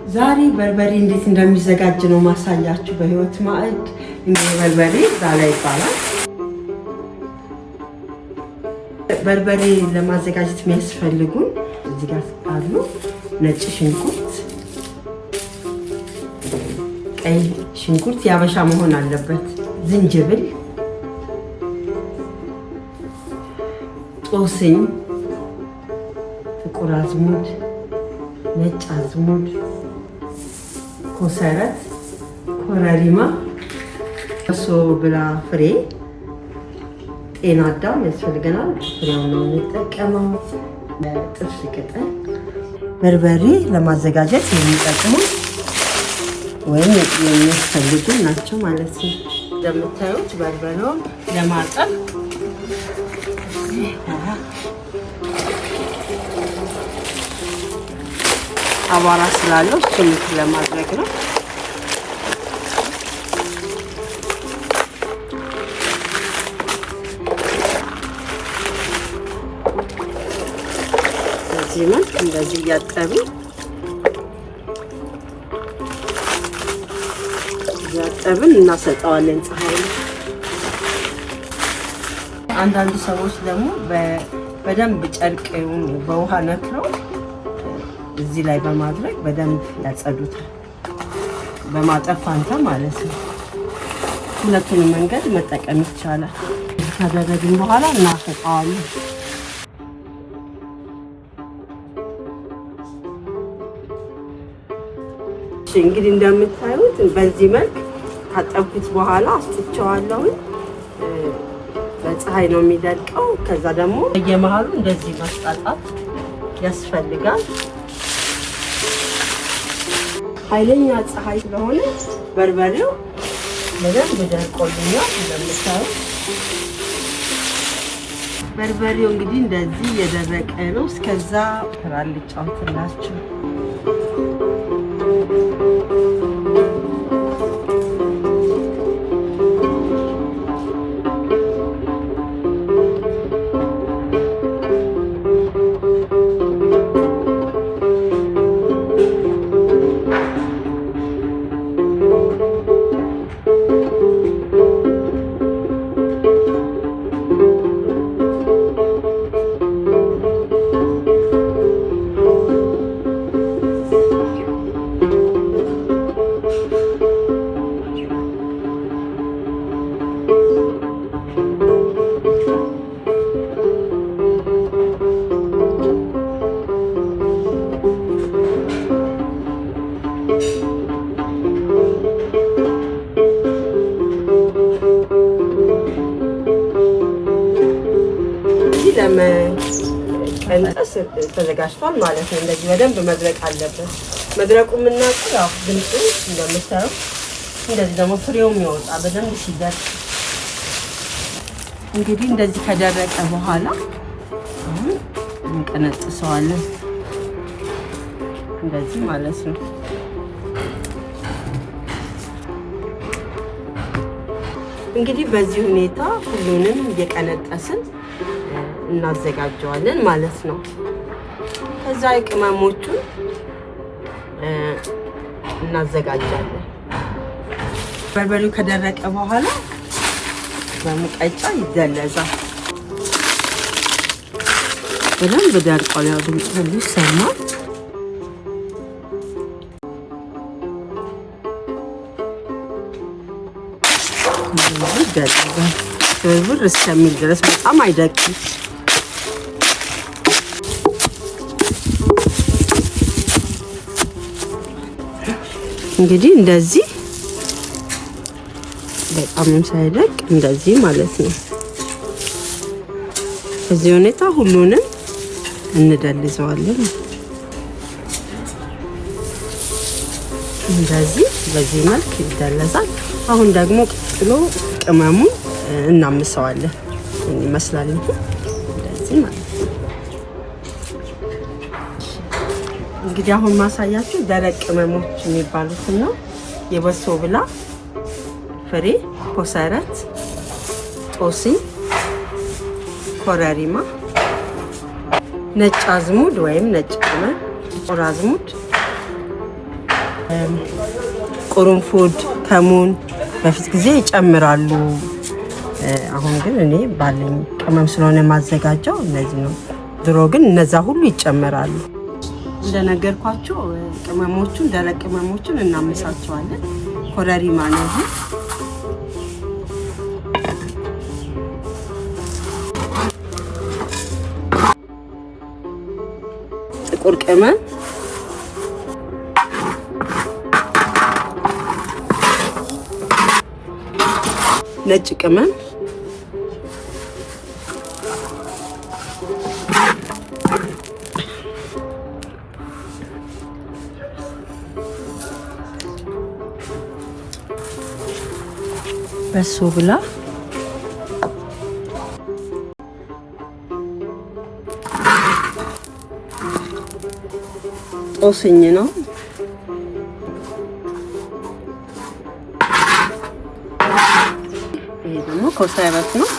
ዛሬ በርበሬ እንዴት እንደሚዘጋጅ ነው ማሳያችሁ በህይወት ማዕድ። እንግዲህ በርበሬ ዛላ ይባላል። በርበሬ ለማዘጋጀት የሚያስፈልጉን እዚህ ጋር አሉ። ነጭ ሽንኩርት፣ ቀይ ሽንኩርት ያበሻ መሆን አለበት፣ ዝንጅብል፣ ጦስኝ፣ ጥቁር አዝሙድ፣ ነጭ አዝሙድ፣ ኮሰረት፣ ኮረሪማ፣ በሶ ብላ ፍሬ፣ ጤና አዳም ያስፈልገናል። ፍሬውን ነው የምንጠቀመው። ጥብስ ቅጠል። በርበሬ ለማዘጋጀት የሚጠቅሙ ወይም የሚያስፈልጉ ናቸው ማለት ነው። እንደምታዩት በርበሬውን ለማጠብ አቧራ ስላለው እሱን ለማድረግ ነው። በዚህ መልክ እንደዚህ እያጠብን እናሰጠዋለን ፀሐይ ላይ። አንዳንድ ሰዎች ደግሞ በደንብ ጨርቅ በውሃ ነክረው እዚህ ላይ በማድረግ በደንብ ያጸዱታል። በማጠብ ፋንታ ማለት ነው። ሁለቱንም መንገድ መጠቀም ይቻላል። ካደረግን በኋላ እናሰጠዋለን። እንግዲህ እንደምታዩት በዚህ መልክ ካጠብኩት በኋላ አስጥቼዋለሁኝ። በፀሐይ ነው የሚደርቀው። ከዛ ደግሞ በየመሀሉ እንደዚህ ማስጣጣት ያስፈልጋል። ኃይለኛ ፀሐይ ስለሆነ በርበሬው በደንብ ደርቆልኛል። እንደምታዩት በርበሬው እንግዲህ እንደዚህ እየደረቀ ነው። እስከዛ ክራር ልጫወትላችሁ። ለመቀንጠስ ተዘጋጅቷል ማለት ነው። እንደዚህ በደንብ መድረቅ አለበት። መድረቁ የምናውቀው ያው ድምፁ እንደምታየው፣ እንደዚህ ደግሞ ፍሬውም ይወጣ በደንብ ሲደርቅ። እንግዲህ እንደዚህ ከደረቀ በኋላ አሁን እንቀነጥሰዋለን እንደዚህ ማለት ነው። እንግዲህ በዚህ ሁኔታ ሁሉንም እየቀነጠስን እናዘጋጀዋለን ማለት ነው። ከዛ ቅመሞቹን እናዘጋጃለን። በርበሬው ከደረቀ በኋላ በሙቀጫ ይደለዛል። በደንብ ደርቋል። ያው ድምፅ ሁሉ ይሰማል። ይደለዛል ስብርብር እስከሚል ድረስ በጣም አይደቅም። እንግዲህ እንደዚህ በጣምም ሳይደቅ እንደዚህ ማለት ነው። በዚህ ሁኔታ ሁሉንም እንደልዘዋለን። እንደዚህ በዚህ መልክ ይደለዛል። አሁን ደግሞ ቀጥሎ ቅመሙን እናምሰዋለን። ይመስላል እንደዚህ ማለት ነው። እንግዲህ አሁን ማሳያችሁ ደረቅ ቅመሞች የሚባሉትን ነው። የበሶ ብላ ፍሬ፣ ኮሰረት፣ ጦስኝ፣ ኮረሪማ፣ ነጭ አዝሙድ ወይም ነጭ ቅመም፣ ጥቁር አዝሙድ፣ ቁርንፉድ፣ ከሙን በፊት ጊዜ ይጨምራሉ። አሁን ግን እኔ ባለኝ ቅመም ስለሆነ ማዘጋጀው እነዚህ ነው። ድሮ ግን እነዛ ሁሉ ይጨመራሉ። እንደነገርኳችሁ ቅመሞቹን ደረቅ ቅመሞቹን እናመሳቸዋለን። ኮረሪማ ነው ይሄ። ጥቁር ቅመም፣ ነጭ ቅመም፣ በሶ ብላ፣ ጦስኝ ነው። ይሄ ደግሞ ኮሰረት ነው።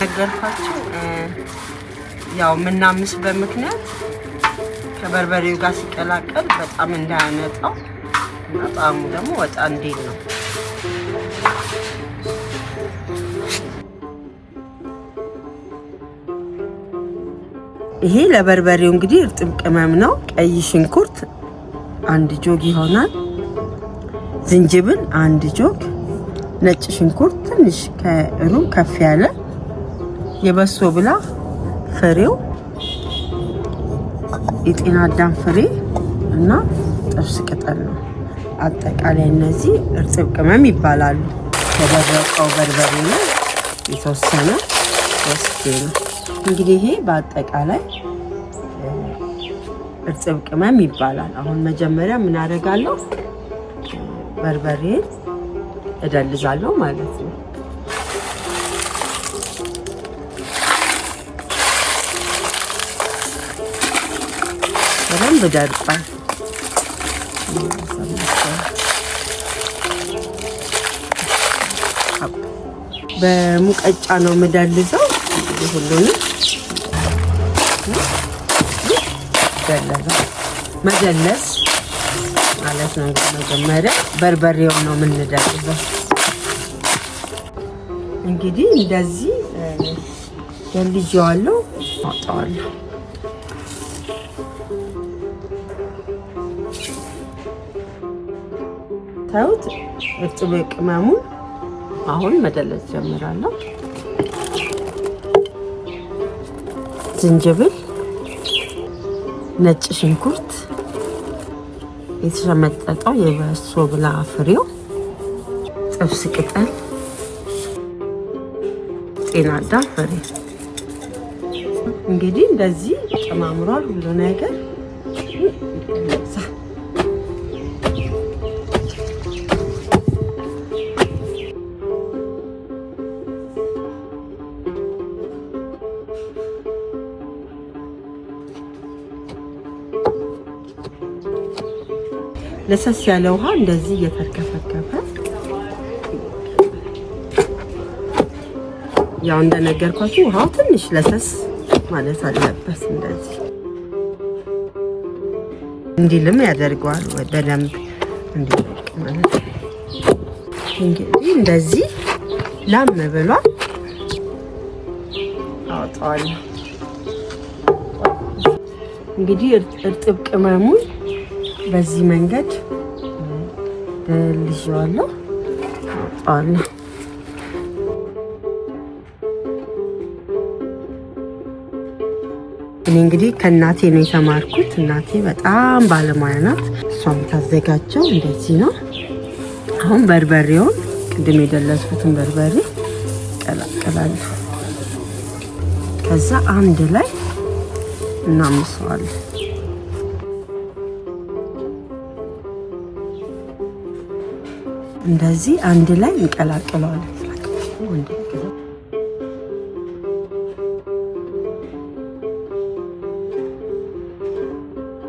ነገርኳችሁ። ያው የምናምስበት ምክንያት ከበርበሬው ጋር ሲቀላቀል በጣም እንዳያነጣው እና ጣዕሙ ደግሞ ወጣ እንዲል ነው። ይሄ ለበርበሬው እንግዲህ እርጥብ ቅመም ነው። ቀይ ሽንኩርት አንድ ጆግ ይሆናል። ዝንጅብል አንድ ጆግ፣ ነጭ ሽንኩርት ትንሽ ከሩብ ከፍ ያለ፣ የበሶ ብላ ፍሬው፣ የጤና አዳም ፍሬ እና ጥብስ ቅጠል ነው። አጠቃላይ እነዚህ እርጥብ ቅመም ይባላሉ። ከደረቀው በርበሬ ነው የተወሰነ ወስጄ ነው። እንግዲህ ይሄ በአጠቃላይ እርጥብ ቅመም ይባላል። አሁን መጀመሪያ ምን አደርጋለሁ? በርበሬን እደልዛለሁ ማለት ነው። በደንብ ደርቋል። በሙቀጫ ነው የምደልዘው። እንግዲህ ሁሉንም ደለዘ መደለዝ ማለት ነው። እንግዲህ መጀመሪያ በርበሬው ነው የምንደልዘው። እንግዲህ እንደዚህ ደልዤዋለሁ፣ አውጣዋለሁ። ታዩት እርጥብ ቅመሙን አሁን መደለዝ ጀምራለሁ። ዝንጅብል፣ ነጭ ሽንኩርት፣ የተሸመጠጠው የበሶ ብላ ፍሬው፣ ጥብስ ቅጠል፣ ጤና አዳም ፍሬ። እንግዲህ እንደዚህ ጨማምሯል ሁሉ ነገር። ለሰስ ያለ ውሃ እንደዚህ እየተርከፈከፈ ያው እንደነገርኳችሁ ውሃው ትንሽ ለሰስ ማለት አለበት። እንደዚህ እንዲልም ያደርገዋል በደንብ እንዲለቅ ማለት ነው። እንግዲህ እንደዚህ ላም ብሏል፣ አወጣዋለሁ። እንግዲህ እርጥብ ቅመሙን በዚህ መንገድ ደልዤዋለሁ፣ አወጣዋለሁ። እኔ እንግዲህ ከእናቴ ነው የተማርኩት። እናቴ በጣም ባለሙያ ናት። እሷ የምታዘጋጀው እንደዚህ ነው። አሁን በርበሬውን ቅድም የደለዝኩትን በርበሬ ቀላቅላለሁ። ከዛ አንድ ላይ እናምሰዋለን። እንደዚህ አንድ ላይ እንቀላቅለዋለን።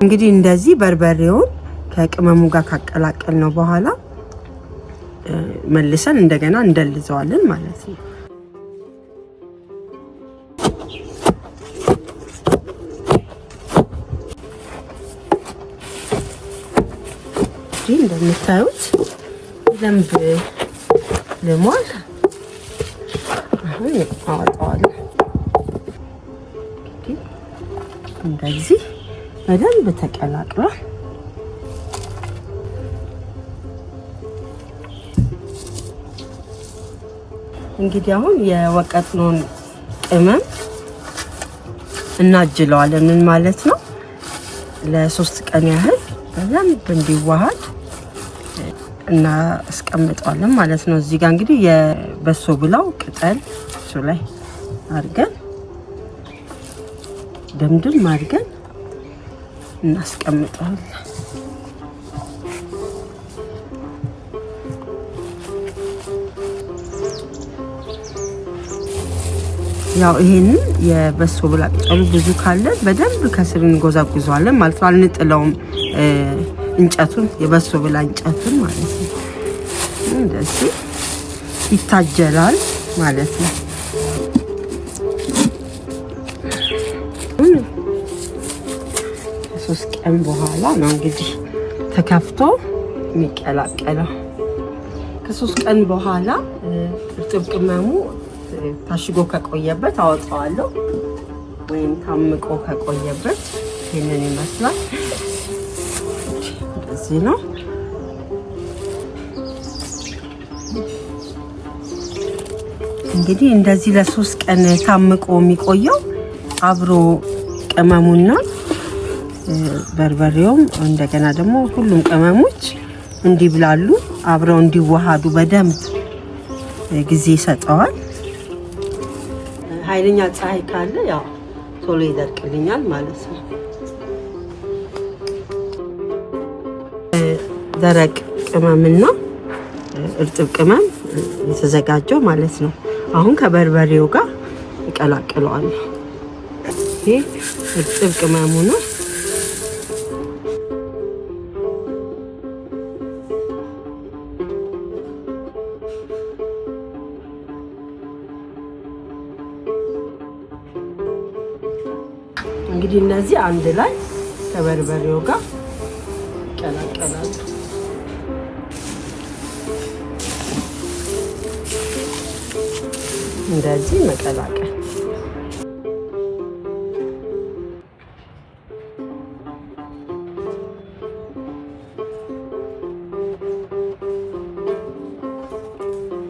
እንግዲህ እንደዚህ በርበሬውን ከቅመሙ ጋር ካቀላቀል ነው በኋላ መልሰን እንደገና እንደልዘዋለን ማለት ነው። እንግዲህ እንደምታዩት በደንብ ልሟል። አሁን አወጣዋለሁ። እንግዲህ እንደዚህ በደንብ ተቀላቅሏል። እንግዲህ አሁን የወቀጥነውን ቅመም እናጅለዋለን። ምን ማለት ነው? ለ3 ቀን ያህል በደንብ እንዲዋሃድ እናስቀምጠዋለን ማለት ነው። እዚህ ጋር እንግዲህ የበሶ ብላው ቅጠል እሱ ላይ አድርገን ድምድም አድርገን እናስቀምጠዋለን። ያው ይሄንን የበሶ ብላ ቅጠሉ ብዙ ካለ በደንብ ከስር እንጎዛጉዘዋለን ማለት ነው። አንጥለውም እንጨቱን፣ የበሶ ብላ እንጨቱን ማለት ነው። እንደዚህ ይታጀላል ማለት ነው። ከ3 ቀን በኋላ ነው እንግዲህ ተከፍቶ የሚቀላቀለው። ከ3 ቀን በኋላ እርጥብ ቅመሙ ታሽጎ ከቆየበት አወጣዋለሁ፣ ወይም ታምቆ ከቆየበት ይህንን ይመስላል። እንደዚህ ነው። እንግዲህ እንደዚህ ለ3 ቀን ታምቆ የሚቆየው አብሮ ቅመሙና በርበሬውም እንደገና ደግሞ ሁሉም ቅመሞች እንዲብላሉ አብረው እንዲዋሃዱ በደንብ ጊዜ ይሰጠዋል። ኃይለኛ ፀሐይ ካለ ያው ቶሎ ይደርቅልኛል ማለት ነው። ደረቅ ቅመምና እርጥብ ቅመም የተዘጋጀው ማለት ነው። አሁን ከበርበሬው ጋር እቀላቅለዋለሁ። ይሄ እርጥብ ቅመሙ ነው። እንግዲህ እነዚህ አንድ ላይ ከበርበሬው ጋር ይቀላቀላሉ። እንደዚህ መቀላቀል።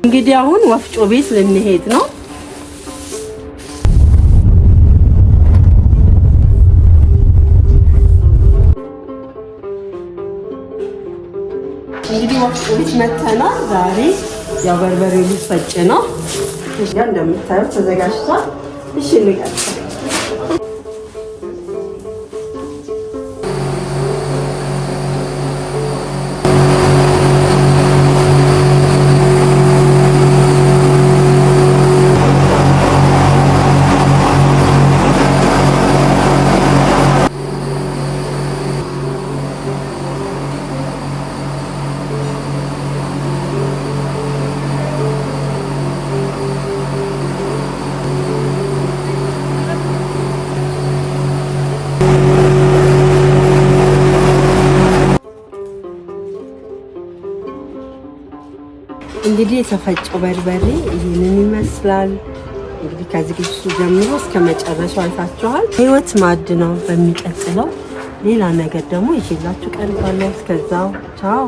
እንግዲህ አሁን ወፍጮ ቤት ልንሄድ ነው። እንግዲህ ወፍጮ ቤት መተናል። ዛሬ ያው በርበሬው ሊፈጭ ነው። እንደምታዩት ተዘጋጅቷል። እሺ እንቀጥል። እንግዲህ የተፈጨው በርበሬ ይህንን ይመስላል። እንግዲህ ከዝግጅቱ ጀምሮ እስከ መጨረሻው አይታችኋል። ህይወት ማዕድ ነው። በሚቀጥለው ሌላ ነገር ደግሞ ይዤላችሁ ቀርባለሁ። እስከዛው ቻው።